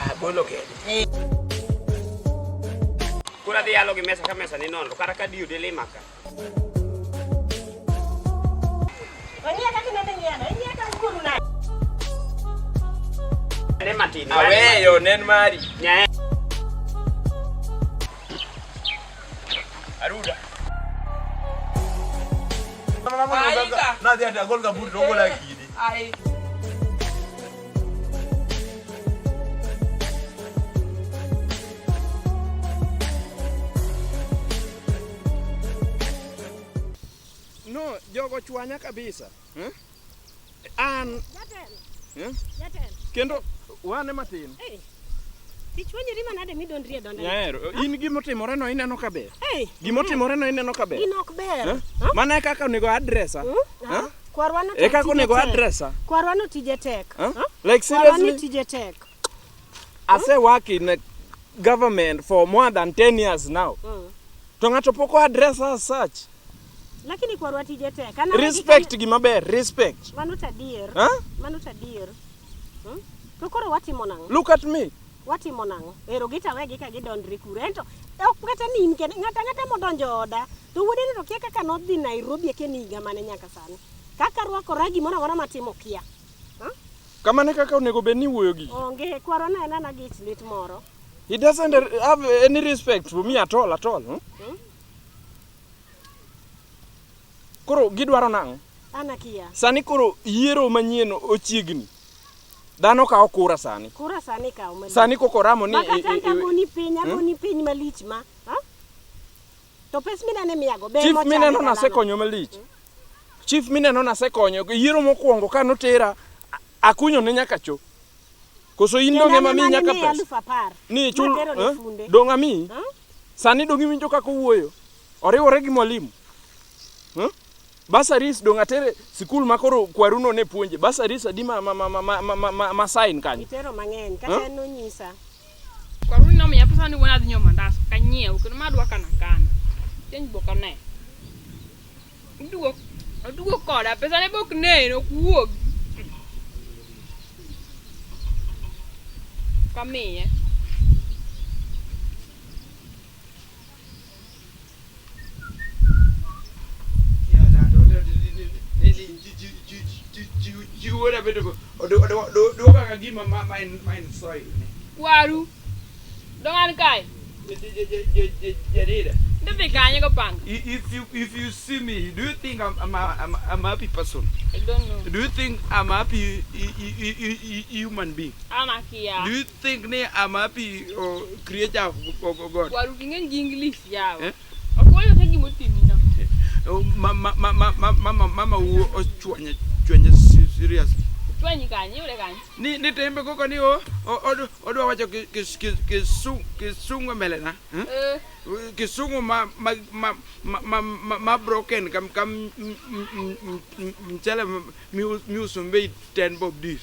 Agolo kende. Koro adhi yalo gi mesa ka mesa ni nono kata ka diyo dilima ka. Wang'iya kaka inende ng'iyano, ing'iya ka wuonu nade? Ne matin. Aweyo nen mari. Nyae. Aruda. Nadhi ati agol gambut to ogola kidi. Ai. No, jogo chwanya kabisa. Eh? An Jatelo. Eh? Jatelo. Kendo wane matin. Hey. Ichwanyori manade midondri e donda. Nyaero, in gimotimore no ineno ka ber. Hey. Gimotimore no ineno ka ber. Gino ok ber. Eh? Mana e kaka onego addressa. Hmm? Eh? Kwarwa no E kaka tije onego tek. addressa. Kwarwa no tije tek. Eh? Huh? Like Kwarwa ni seriously, tije tek. ase work in a government for more than 10 years now. To ng'ato pok o address as such. Lakini kwarwa tije tek. An awegi Respect gima ber, respect. kanyo- Mano to adier. Huh? Mano to adier. Hmm? To koro watimo nang'o? Look at me. Watimo nang'o? Ero gitawegi ka gidondre kure. Ento ok kata ni in kende, ng'ato ang'ata modonjo e oda to wuode ni to kia kaka nodhi Nairobi akia ni higa mane nyaka sani. Kaka rwakora gimoro amora matimo kia. Kamano e kaka onego bed ni iwuoyo gi. Onge kwarwa no en ana gi ich lit moro. He doesn't have any respect for me at all, at all. Hmm? Koro gidwaro nang'o? An akia. Sani koro yiero manyien ochiegni. Dhano kawo kura sani. Kura sani kawo malich. Sani koko ramo ni Ma kata an to agoni piny, Hmm? agoni piny malich ma. Ha? To pes minene miyago be Chief mochame mineno dalano. nasekonyo malich. Chief mineno nasekonyo. Yiero mokwongo ka notera akunyo ne nyaka cho. Koso in Kendo donge an ema miyi ema nyaka nimiya pesa? alufu apar. Ni chul Matero ne eh? funde. Dong' amiyi? Ha? Sani dong' iwinjo kaka owuoyo? Oriwore gi mwalimu. Huh? Bursaries dong' atere sikul ma koro kwaruno ne puonje. Bursaries adi ma ma ma ma ma ma, ma, ma sign kanyo? Itero mang'eny kata Huh? en nonyisa. Kwaruni nomiya pesa ni wuon adhi nyiewo mandas ok anyiew kendo ma adwa kana kana. Change be ok ane. Oduogo oduogo koda pesa ne be ok nen ok wuogi. Ok amiye. Chiwuoda bedo duoka ka gima ma en ma en soil. Kwaru. Dong an kae. Jarida. Ndidhi kanye go panga. If you see me, do you think I'm a happy person? I don't know. Do you think I'm a happy human being? An akia. Do you think ni I'm a happy creature of God? Kwaru king'eny gi English yawa. Eh? Ok wayo ka gimotimi no. Oh, mama mama mama mama wuo ochwanya chwanya seriously. Ochwanyi kanye, iyude kanye? Ni tembe koko ni o odwa wacho kisungu e mbele na. Eh? Eh. Kisungu ma broken kam kam mchele miuso mbei 10 bob dis.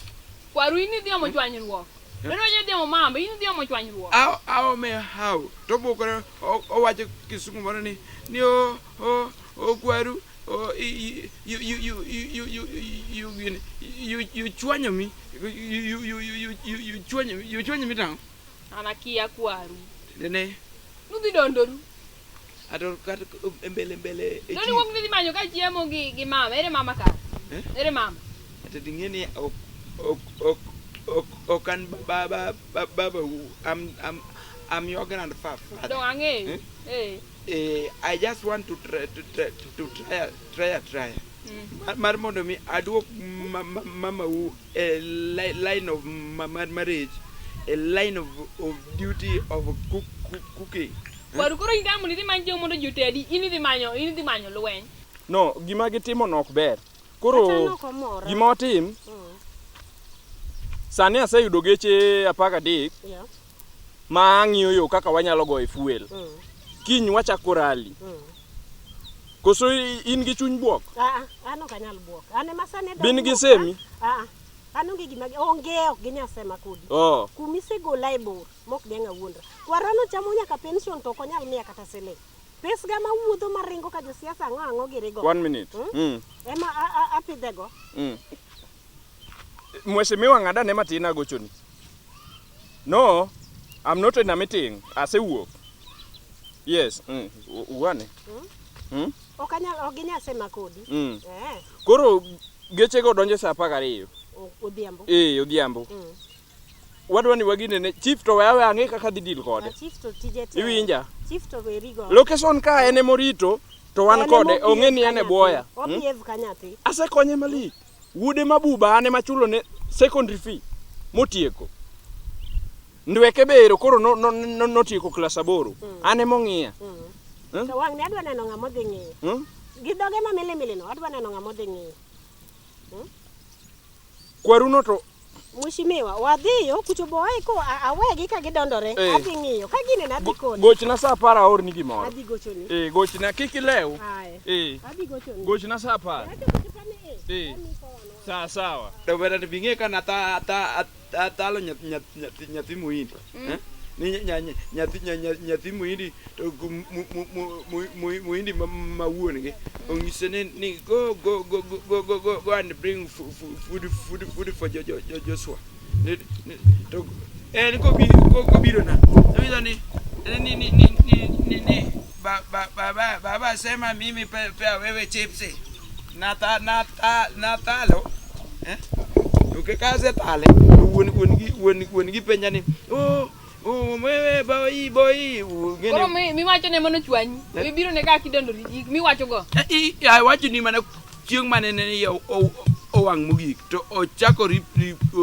Kwaru in idhi omo chwanyruok. Dwaro ni idhi omo mama, in idhi omo chwanyruok. Aw me how to bukore owacho kisungu moro ni o o o kwaru o you you you you you you you you you chwanyo mi you you you you you you chwanyo you chwanyo mi tang'. An akia kwaru. Nene. Nudhi dondoru. Ato kata mbele mbele e To ni wuok nidhi manyo ka chiemo gi mama, ere mama ka? Eh? Ere mama? Ato ting'e ni ok ok ok ok ok an baba baba I'm your grandfather. Dong ang'eyo. Eh? Eh. I just want to try to try to try try try. Mar mondo mi aduok mama u a line of marriage, a line of duty of cooking. Kwaru koro in kama idhi manyo chiemo mondo ji otedi, in idhi manyo, in idhi manyo lweny. No, gima gitimo no ok ber. Koro Kata an ok omora. gima watim, sani aseyudo geche 13 ma ang'iyo yo kaka wanyalo goyo fuel. Kiny wachako rally. Koso in gi chuny buok? Ah, ah, an ok anyal buok. An ema sani adwa Bin gi wuok, semi? Ah, ah. An onge gima onge ok ginyal sema kodi. Oh. Kuma isegola e bor mok dang' awuondra. Kwara nochamo nyaka pension to ok onyal miya kata siling. Pesga mawuotho maringo ka josiasa ang'o ang'o girigo. 1 minute. Ema apidhego. Mheshimiwa ng'ada ne matin agochoni. No, I'm not in a meeting. Asewuok. Yes, uwane. Ok anyal, ok ginyal sema kodi. Eh, Koro gechego donjo saa 12. Odhiambo. Eh, odhiambo. Wadwa ni waginene chief to weya weya ang'e kaka dhi deal kode. Ah, chief to tije tek. Iwinja? Chief to werigo. Location ka en emorito to wan kode ong'e ni en e bwoya. Obehave ka nyathi. Asekonye malich. Wuode mabuba an ema chulo ne secondary fee motieko. Ndweke be ero koro notieko klas 8. An ema ong'iya. To wang' ni adwa neno ng'ama odhi ng'iyo. Gi dhoge ma milimili no adwa neno ng'ama odhi ng'iyo. Kwaruno to Mheshimiwa, wadhiyo kucho boy ko awegi ka gidondore. Adhi ng'iyo. Ka gineno adhi koni. Gochna saa 10 aorni gimoro. Adhi gochoni. Gochna kik ilew. Adhi gochoni. Gochna saa 10. Sawa sawa. To bende bing'e ka nathalo nyathi muhindi. Ni nyathi muhindi to muhindi ma wuon gi onyise ni go go go go go go go and bring food food food for Joshua. To en kobiro na onyisa ni ni ni ni ni ni baba baba sema mimi pea wewe chipsi nathalo. Kase thale wuon gi penja ni oh wewe boy boy. Koro miwacho ne mano chwanyi. Mibiro ne kaka idondori ji miwacho go. Awacho ni mana chieng' mane ne owang' mogik to ochako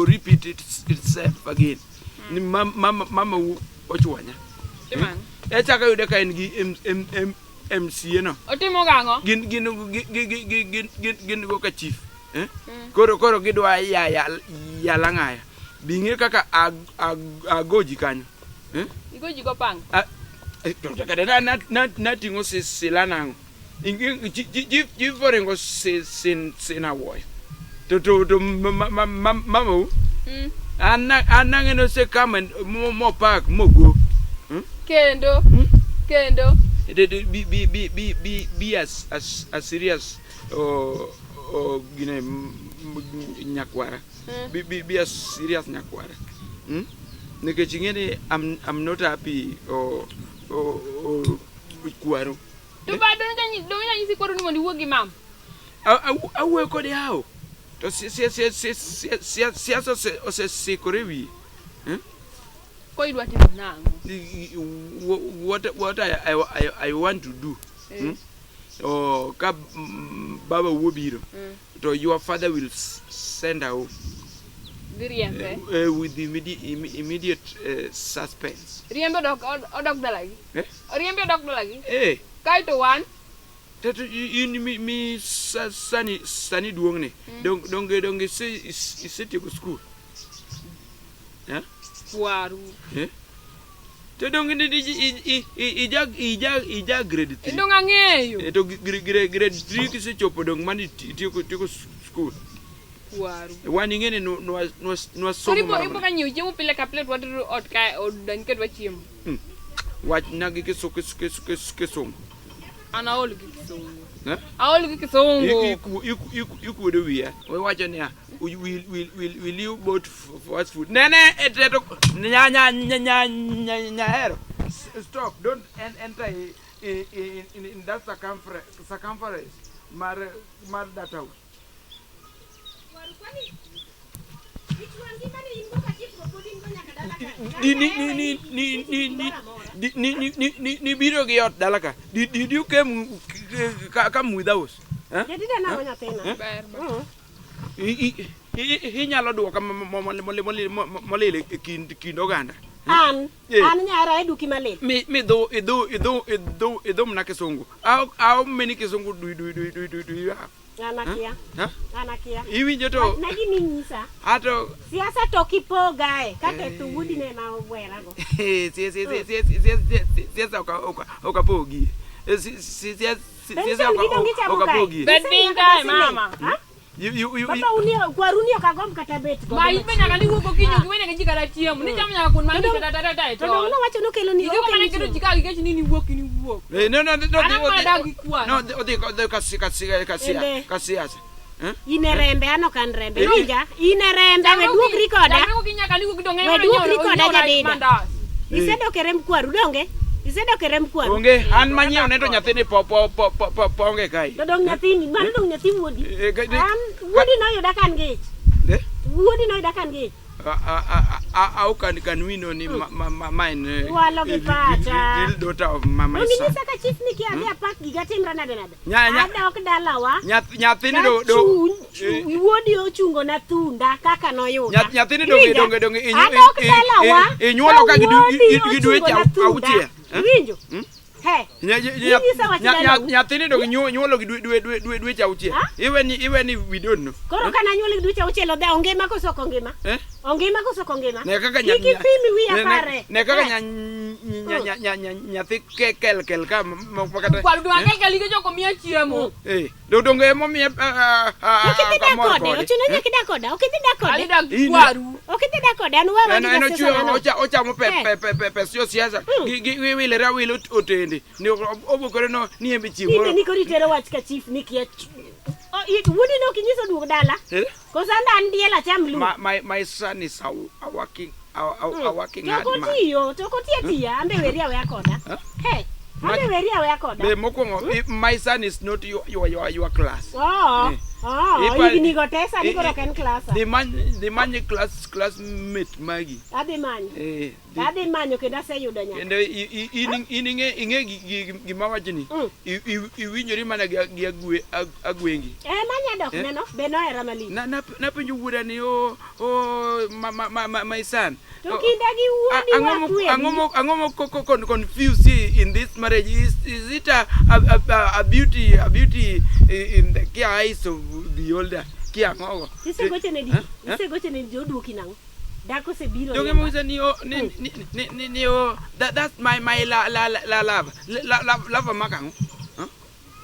repeat itself again. Ni mama ochwanya. E chako yude ka en gi MCA no. Otimo gang'o? Gin go ka chief. Koro gidwa yala ng'aya. Bing'e kaka agoji kanyo. Igoji go pang. Nating'o sila nang'o. Chief oringo sina wuoyo. To mamau an nang'e nosekama mopak mogo. Kendo. Kendo. Be as serious gine nyakwara. Be as serious nyakwara. Nikech ing'e ni I'm not happy kwaru. To bado nyisi kwaru ni mondo iwuo gi mama. Awuoyo kode hao. To siasa osesikore wiye. Ko idwa timo nang'o? What I want to do. Ka baba wuo biro to your father will send her home. Riembe. With immediate suspense. Riembe odok dalagi. Riembe odok dalagi. Kaeto wan. Tato in mi sani duong'ni. Donge isetieko skul. Kwaru. To donge ija grade 3. Donge ang'eyo. To grade 3 kisechopo dong mani itieko skul. Kwaru. Wan ing'e ni nwasomo. Koro ibo ka nyiewo chiemo pile ka pile to watero ot kae od dani ka dwa chiemo. Wachna gi kisungu. An aol gi kisungu. Aol gi kisungu. Ikuodo wiya. Iwacho niya, will you bought fast food? Nene eteto nyahero. Stop, don't enter in that circumference mar that house. Ni biro gi ot dala ka. Did you come with us? Inyalo duoka molil e kind oganda. An nyara eduki malil. Mi idho mna kisungu. How many kisungu do you have? Anakia. Anakia. Iwinjo to nagi minyisa. Ato siasa to kipogae kaka to wuodi ne ma obwerago. Siasa okapogi. Siasa okapogi. Bed piny kae mama. Papa unio kwaruni okagomb kata bet go. Ma ibe nyaka ni wuok okinyi ok iwene ji kata chiemo. Ni chamo nyaka kuon mang'ich kata tata to. To dong nowacho nokelo ni ok. Mana keto ji ka nikech ni niwuok niwuok. No An mana dak gi kwano. No odhi ka siasa. Eh? In e rembe, an ok an rembe. Eh. Iwinja? In e rembe, we duokri koda. Chakre gokinyi nyaka niwuog dong' We duokri koda jadida. mandas. Isedok e remb kwaru donge? Isedok e remb kwaru. Onge an manyiewo ne to nyathini po po po po po po onge kae. To dong nyathini, mano dong nyathi wuodi. Eh, An wuodi noyuda ka an gi ich. Eh? Wuodi noyuda ka an gi ich. How can we know ni ma ma ma mine? Iwalo gi pacha. Real daughter of my Donge son. inyisa ka chief ni kia adhi apak giga timra nade nade? Nya- Adok dalawa. Nyathini do do Wuodi ochungo na thunda kaka noyuda. Nyathini donge Iwinja? donge donge Adok dalawa. inyuolo ka gi ka wuodi gi dweche ochungo na thunda. auchiel. Eh? Iwinjo? He. Inyisa wach dalau. Nyathini donge nyuolo gi dwe dweche auchiel. Ha? Iweni iweni we don't know. Koro ka nanyuol gi dweche auchiel odhi ongima koso ok ongima? Eh? Ongima koso ok ongima? Ne kaka Kik ipim wiya pare. Ne kaka Eh. nyathi kel kel ka ma kata. Kwaru dong' akel kel joko miya chiemo. Eh, donge emomiye Ok idhi dak kamor kode, kode. ochuno nyaka idak koda, ok idhi dak kode. Adhi dak In- kwaru. Ok idhi dak kode, an wewa En gi en jasiasa ochwe nano. ochamo pe Eh. pe pe pe pe sio siasa. Gi gi wilere awil otende. Ni obokore no ni embe chiwo. Tinde ni koro itero wach ka chief ni kia. Wuodi ne ok inyiso duog dala. Eh? Koso an an diel acham lum. My son is a working a working hard To man. ok otiyo, to ok oti atiya, an be weri aweya koda. He, an be weri aweya koda. Be mokwongo my son is not your class. Oo, Eh. oo, Ipa- higni go te sani i- koro ok en klasa. Dhi many dhi many classmate magi. Adhi manyo. Eh. Adhi manyo kendo aseyudo nyaka. Kendo in in ing'e ing'e gima wachni. Mm. Iwinjori mana gi agwengi. Eh, manya dok Eh? neno, be nohera malich. Na na napenjo wuoda ni o o ma ma ma ma- my son. To kinda gi wuodi Ang'o mo wakwe. ang'o mo ang'o mo ko confused in this marriage is it a beauty in the eyes of beholder kia ang'o go. Isegochone di, Eh? Eh? isegochone di oduoki nang'o? Dak osebiro. Donge nindo. mo ni o ni ni ni ni ni o that that's my my la la la love la la love makang'o.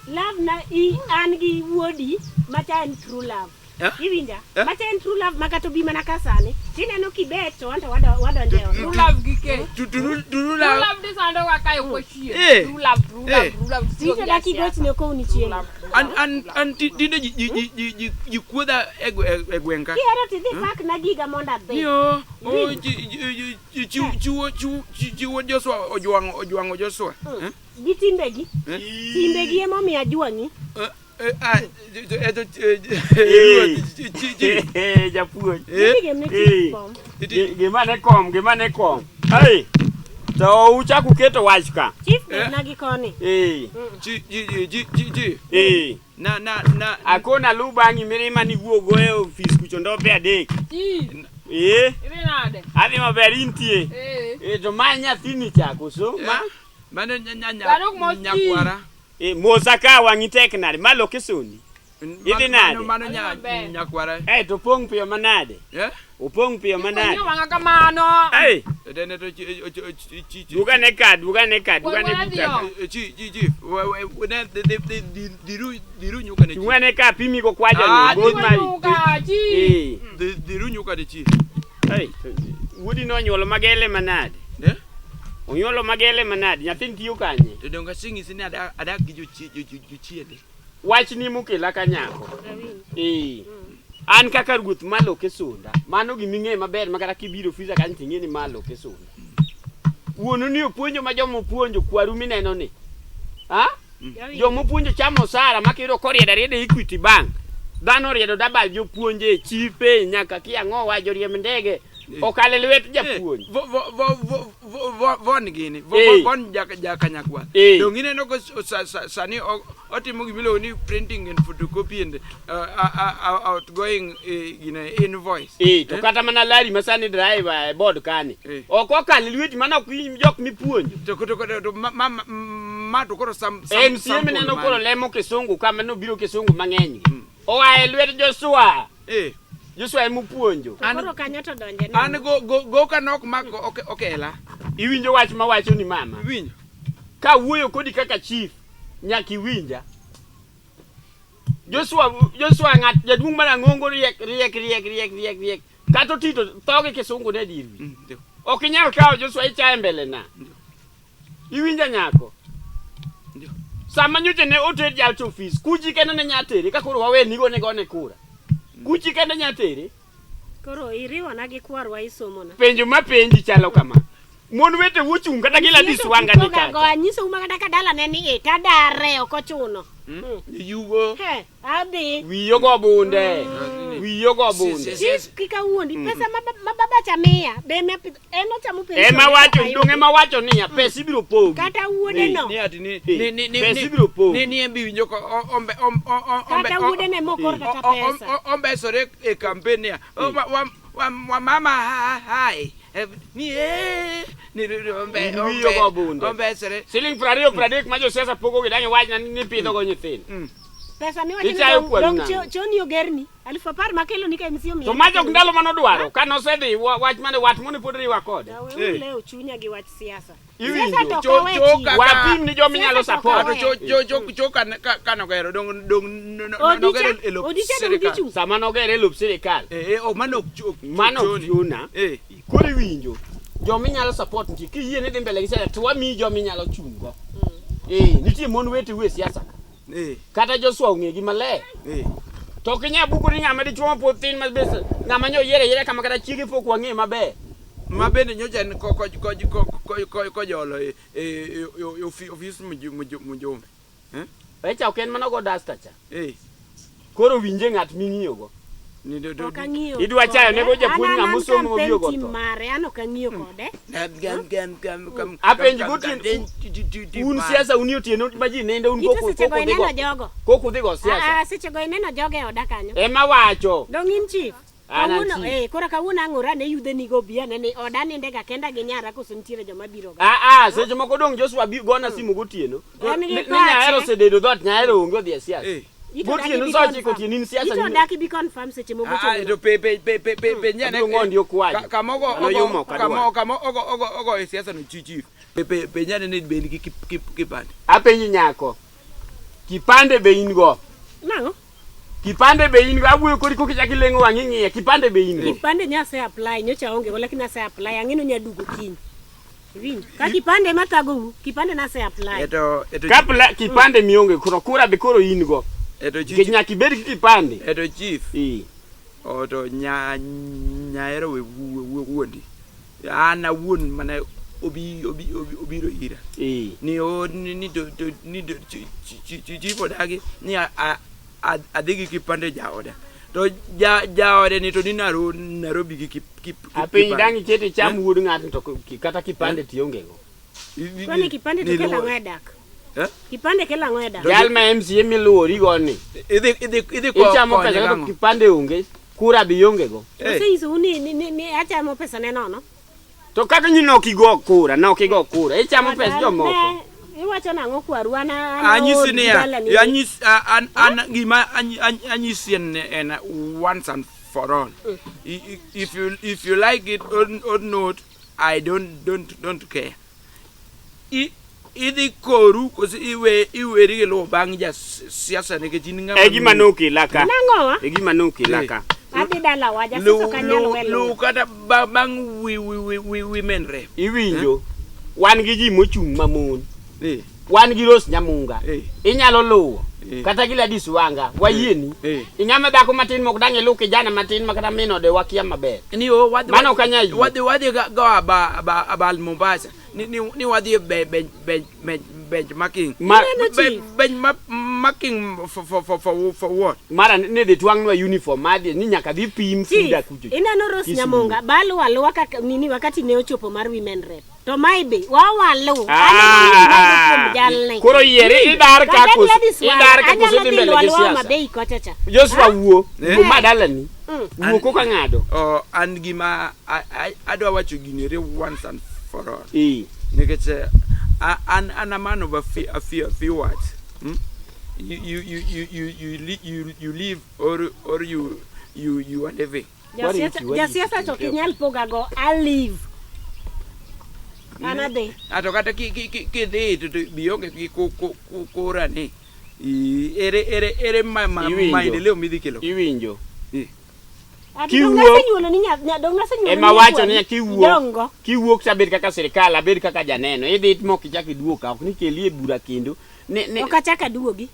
Love na i an gi wuodi macha en true love. Eh? Iwinja? Eh? Macha en true love ma kata obi mana ka sani. Tineno kibet to wanto wadonjo e ot. True love gi kech. Tu tu tu True love di sando wa kae ok wachiem. Eh. True love, true love, Eh. true love. Tiyo Tito gi dak jasiasa. igochne okowni True chiemo. love, true An love, an true love. an tinde ji ji ji ji ji ji kuodha e e gweng' ka. Kihero tidhi pak na giga mondo adhi. Ni o o ji ji ji chiwo chiwo chiwo Joshua ojwang'o ojwang'o Joshua. Eh? Gi timbegi. Eh? Timbegi emomiyo ajwang'i. Eh, eh, ah, eh, Eh. chi chi Eh, japuonj. Eh? Idhi gemne Eh. chief kom. Gima ne kom, gima ne kom. Ai. To uchak uketo wach ka. Chief Eh? betna gi koni. Eh. chi ji ji ji ji ji Eh. na na na Akona lu bang'i mirima ni wuogo e ofis kucho ndope adek. Chief, Eh. idhi nade? Adhi maber intie. Eh. Eh, to ma nyathini cha koso? Ma mano nya nya nya Dhano ok mos chi. nyakwara. eh, mosa ka wang'i tek nade? Ma lokesoni. Idhi nade? Mano mano nya Adhi maber. nyakwara. Eh, to pong' piyo manade? Eh? Opong' piyo manade? Ing'iyo wang'a kamano. Ai, Dene to chi chi chi chi duga ne ka, duga ne ka, duga ne Wuon buta ka. wadhi chi chi chi we we ne de de de diru diru nyuka ne chi. Chung'a ne ka pimi go kwaja Ah, ni, gold Idhi mari. nyuka, chief. Eh. Diru nyuka ne chi. Ai, to- wuodi nonyuolo magele manade? Eh? Onyuolo magele manade? Nyathini tiyo kanye? To donga singisi ni adak adak gi jochi jochiende. Wachni mokela ka nyako. Eh. An kaka ruoth maloke sunda, mano giming'e maber ma kata kibiro ofisa kanyo ting'e ni maloke sunda. Wuonu ni opuonjo ma joma opuonjo kwaru mineno ni. Ha? Joma opuonjo chamo osara ma kiyudo koriedo arieda e Equity Bank. Dhano oriedo dabal jopuonje, chife, nyaka kia ang'owa, joriemb ndege. Okalo e lwet japuonj. Vo vo vo vo vo vo von gini. Vo Eh. von jaka jaka nyakwar. Eh. Dong ineno ko sani otimo gimiluongo ni printing and photocopy and outgoing gine invoice. Eh, to kata mana lari ma sani driver e board kani. Eh. Ok okalo e lweti mano ok in jok mipuonjo. To to to to ma ma ma to koro sam sam MCA sample mineno mane. koro lemo kisungu kama nobiro kisungu mang'eny gi. Oa e lwet Joshua. Eh. Joshua emopuonjo. To koro kanyo to donje An nang'o? go go go kanok mako okela. Iwinjo wach mawacho ni mama. Iwinjo? Ka wuoyo kodi kaka chief, nyaka iwinja. Joshua Joshua ng'at jaduong' marang'ongo riek riek riek riek riek riek. Kata otito thoge kisungu ne dir wi. Mm, ndio. Ok inyal kawo Joshua ichaye mbele na. Iwinja nyako? Ndio. Sama nyocha ne oter jalcha ofis, kuchi kende ne nya tere ka koro wawe ni gone gone kura. Kuchi kende nya tere. Koro iriwona gi kwarwa isomona. Penjo ma penji chalo kama. Mon wete wuchung' kata gi Gladys Wanga ni Go kacha. anyisou ma kata ka dalane ni e tadare ok ochuno. Yugo. He, adhi. Wiyi ogo bunde. Wiyi ogo bunde. Chief kik awuondi pesa ma ma baba cha miya be ema apidho en ochamo pension. Ema wacho dong ema wacho niya pesa ibiro pogi. Kata wuode no. Ni ati ni Eh, ni ni ni pesa ni- ibiro pogi. ni ni en bi winjo ko ombe ombe Kata wuode ne mokor kata pesa. ombesore e campaign niya. Wa wa mama hai. Ni eh ni ombe Wiyi ogo bunde. ombesore. Siling 20 30 ma josiasa pogo gi dang' iwachna ni pidho go nyithindo. Pesa miwacho ni Ichayo dong- kwaru dong nang'o? choni ogerni. 10,000 makelo ni ka MC omiya. To majo ok ndalo manodwaro ka nosedhi wach mane wat mone pod riwa kode. Weuru lewo chunya gi wach siasa. Iwinjo. Siasa to ok Cho- awe cho chief. kaka- Wapim ni joma inyalo Siasa to support. ok Ato cho cho cho cho kan kanogero dong dong nogero Odicha e lop odicha dong dhi sirikal. chung'. Sama nogere e lop sirikal. Eh eh oh mano ok Mano ok choni. chuna. Eh. Koro iwinjo. Joma inyalo support nitie kiyie ni dhi mbele gi siasa to wamiyi joma inyalo chung' go. Eh, nitie mon weteu e siasa ka. Eh Kata Joshua ong'egi maler. eh. To ok inyal buko ni ng'ama dichuo ma pod thin ma be ng'ama nyo yiere yiera kama kata chiege pok wang'e maber. Ma bende nyocha en ko ko ko ko ko ko ko jolo e e e ofis mjumbe. Echa ok en mana go dasta cha. Eh. Koro winje ng'at ming'iyogo. Ni do do. Ok ang'iyo. Idwa chayo kode. nego japuonj An- an- ng'ama an osomo campaign obiro go team tho. mare an ok ang'iyo kode. Gam gam gam gam gam. Apenji gotieno un siasa un otieno ma ji nindo un Ito koko sechego koko dhi ineno go jogo. koko dhi go Ah, siasa. ah, sechego ineno jogo e oda kanyo. Ema wacho. Dong in chief. An an Kawuono chief. eh koro kawuono ang'ora ne yudhe ni go bi ane ni oda ninde ga kenda gi nyara koso nitiere joma biro ga. Ah ah seche moko dong Joshua bi gona simu gotieno. En gi Ni ni pache. Nyaero osededo dhoot Nyaero onge odhi e siasa. Eh. Ito dak Gotieno ibi saa ochiko confirm. otieno in siasa Ito ni- dak ibi confirm seche Ah, mogocho. to pe pe pe pe pe pe nyane. Abiro ng'ondi okwayo. Kama ogo Mano yumo ogo ok adwar. kama kama ogo ogo ogo e siasa no chi chief. Pe pe pe nyane ni bed gi kipande. Apenji nyako. Kipande be in go. Nang'o? Kipande be in go awuoyo kodi koka ichako ileng'o wang'i ing'iya. Kipande be in go. Kipande nya ase apply nyocha aonge go lakini ase apply ang'e ni nyaduogo kiny. Iwinjo? Ka kipande ema thagou, kipande nase apply. Eto eto Kapla kipande mionge koro kura be koro in go. eto Nikech chief nyaka ibed gi kipande. eto chief. Eh. O to nya nyaero we wuondi. An awuon mane obi obi obi obiro ira. Eh. Ni o ni ni to to ni to chi chi chi chief odagi ni a a adhi gi kipande jaoda. To ja jaode ni to ni Nairobi gi kip kip Apenji dang' iket icham wuod ng'ato to kata kipande tionge go. Kwani kipande to kelo ang'o e dak? Eh? Kipande kelo ang'o e dak? Jal ma MCA miluwori go ni. Idhi idhi idhi ko Ichamo konye pesa to gang'o? kipande onge, kura be ionge go. Eh. Osenyisou ni, ni, ni, ni achamo pesa ne nono. To kaka nyi nok igo kura, nok igo kura, ichamo pes jomoko. Ne, iwacho nang'o kwaru an an Anyisi aol gi niya, dalani. anyis an an gima anyisi en en once and for all. If you if you like it or, or not, I don't care. Idhi koru koso iwe iweri gi luwo bang' ja siasa nikech in ng'ama E gima nokela ka. Nang'owa? E gima nokela ka. Adhi dalawa, jasiasa Luw ok anyal luw we luw luwo. kata bang' wi women rep. Iwinjo? Wan gi ji mochung' mamon. Eh. Wan gi Rose Nyamunga. Eh. Inyalo luwo. Eh. Kata gi Gladys Wanga, wayieni. Eh. Ing'ama dhako matin mok dang' iluw kijana matin ma kata min ode wakia maber. Ni o wadhi Mano ok anyal yie. wadhi wadhi go aba aba abal Mombasa. Ni ni ni wadhi e be be be be benchmarking. Ineno chief? Benchmarking for for for for for what? Mara ne dhi twang'nwa uniform madhi ni nyaka dhi pim Chief, fuda kucho. ineno Rose Kisumu. Nyamunga baluwo aluwa kaka nini wakati ne ochopo mar women rep. To mae be wawalu. Ah, kuom jalni. Koro yiere idar ka Kata koso Gladys Wanga, idar ka koso anyalo dhi dhi mbele luwo gi aluwa siasa. Homa Bay kocha cha. Joshua wuo, Eh. wuo ma dalani. Mm. Wuo koka ng'ado. Oh, an gima adwa wacho gini ere once and for all. Eh. Nikech an an a man of a few a few, a few words. Hmm? You you you you you you, li, you, you live or or you you you are living. Jasiasa jasiasa to ok inyal pogago I live. An adhi. Ato kata kidhi to bionge gi kura ni. Ere ere ere ma ma Iwinjo. maendeleo midhi kelo. Iwinjo. Eh. Ati dong' Kiwuok nasenyuolo ni dong' nasenyuolo ema ni wacho nyakwari. ni kiwuok Idongo. kiwuok to abed kaka sirikal abed kaka janeno idhi mok ichak iduog ka ok ni keli e bura kendo ne, ne, Ok achak aduogi.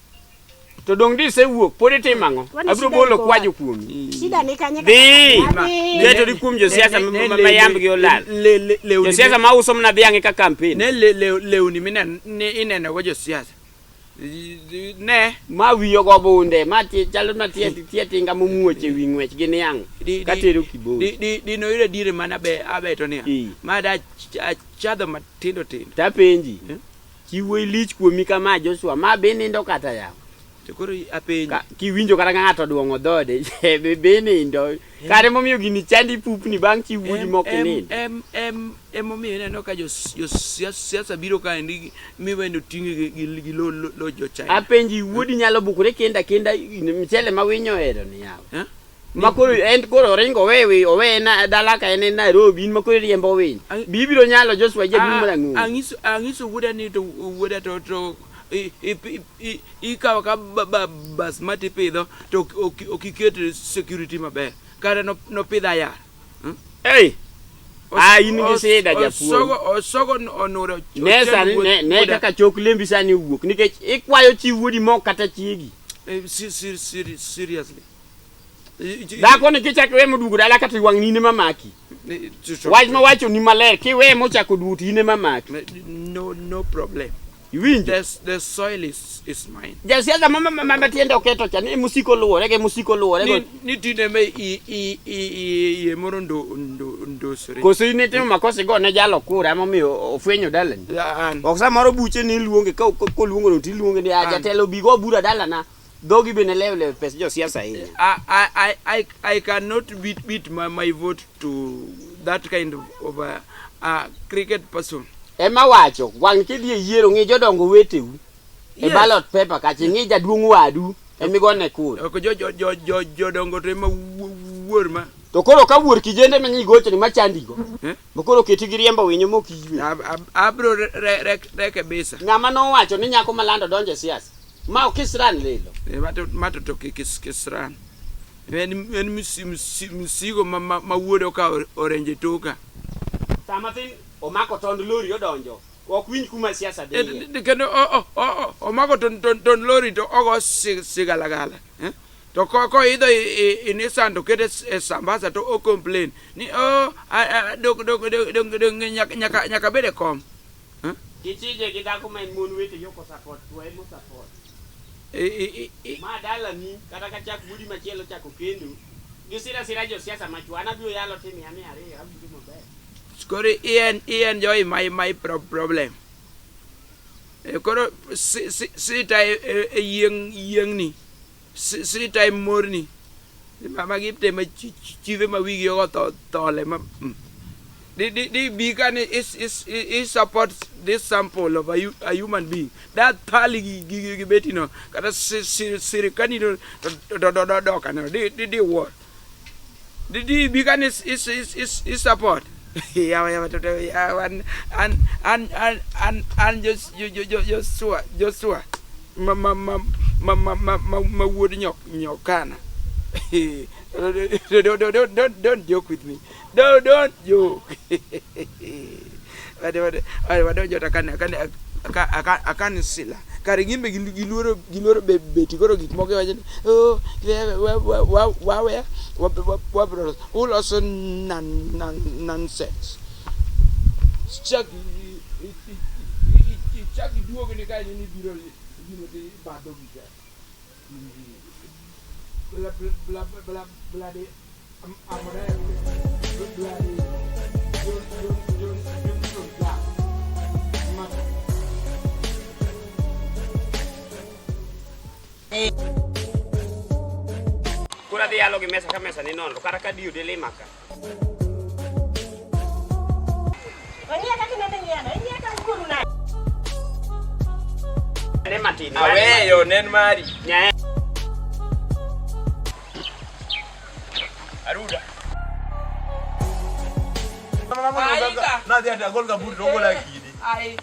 to dong' di isewuok pod itimo ang'o Kwani abiro shida bolo iko kwajo wapi? kuomi Shida ni kanye dhi kata- Adhi. ketori kuom josiasa ma yambgi olal josiasa ma uso mana dhiang'e ka kampen Ne lewni mineno ni ineno go josiasa. Ne ma wiyo go bunde ma chalo na tie tie tinga momuoch e wi ng'wech gi niang' katero kiboi Di di di no yudo dire mana be abeto niya. Ee. Ma da achadho matindo tindo. Tapenji chi wuoyi lich kuomi kama Joshua ma be nindo kata yawa To koro apenji. Kiwinjo kata ka ng'ato oduong'o dhode be nindo kare momiyo gini chandi pupni bang' chi wuodi mok inind Em em emomiyo ineno ka josiasa biro kaendi miwendo ting'e gi gi lo lo jo China. Apenji wuodi nyalo bukore kenda kenda mchele ma winyo ohero ni yawa. Eh? Ma koro en koro oringo owe wi owe na dala ka en e Nairobi in ma koro iriembo winy. Ang- Bi ibiro nyalo Joshua jaduong' marang'ongo. Ang'iso ang'iso wuoda ni to wuoda to to i- i- i- ikawo ka basmati ipidho to ok ok iket security maber. Kata nopidho ayar. Ei! Ah, in gi sida japuonj. Osogo osogo onuro. Ne sani ne, ne kaka chok lembi sani owuok nikech ikwayo chi wuodi mok kata chiegi. Seriously. Dhako ni kichako iwe moduogo dala kata wang' in ema maki. Wach mawacho ni maler kiwe mochako duogo to in ema maki. No no problem. Iwinjo? The soil is mine. Jasiasa ma ma ma tiende oketo cha ni musiko luwore ge musiko luwore go. Ni ni tinde me i i i i iye moro ndo ndo ndosore. Koso in itimo makosa igo ne jalo kura emomiyo ofwenyo dalani. An Ok samoro buche ni iluonge ka koluongo no tiluonge ni "Ah, An. jatelo bi go bura dalana. Dhogi bende lew lew pes josiasa ahinya. I I I I cannot beat my vote to that kind of a cricket person. Ema wacho wang' kidhi e yiero ng'i jodongo weteu. E Yes. ballot paper kacha ing'i jaduong' wadu emigone kura. Ok jo jo jo jo jodongo to ema wuor ma. To koro ka wuor kijende ma nyigochoni machandigo. Eh? Bo koro keti gi riembo winyo mok iywe. Abro re rekebisa. Ng'ama nowacho ni nyako malando donjo e siasa. Ma ok kisran lilo. Mato to kisran. En msigo ma wuode okawo orenje toka. Sama thin omako tond lori odonjo. Ok winj kuma siasa dhiye. Kendo omako tond lori to ogo sigalagala. To koidho i Nissan to kete e Sambasa to o complain ni oh dok dok dok nyaka nyaka bed e kom. Kichije gi dhako ma en mon wetegi ok osupport, chwo ema osupport. Ma dalani kata ka chak wuodi machielo chako kendo gisira sira josiasa machwo an abiro yalo timiya 200 awinjo maber. Koro i enjoy my problem. Koro sita e yieng'ni sita e morni magi te ma chive ma wigi ogo thole ma di bi kane is support this sample of a human being that thali gi beti no kata sirikani no to do kaneno di di wuor di bi kane is support yawa yawa to an an an an an an Joshua Joshua ma ma ma ma ma ma ma wuod nyokana. Don't joke with me. Don't joke. Wadonjo to akane sila. Kare gin be giluoro beti koro gik moko iwacho ni oh waweya wabro uloso nonsense. Chak iduogo ni kae ni biro gino to ibadho gika. Bla bla bla bloody bloody Johnson Black. Koro adhi yalo gi mesa ka mesa ni nono kata ka diyo delima ka. Ong'iya kaka inende ng'iyano, ing'iya ka wuoru nade? Ne matin. Aweyo nen mari. Nyae. Aruda. Aika. Nadhi ati agol kaburi to ogola kidi. Ai.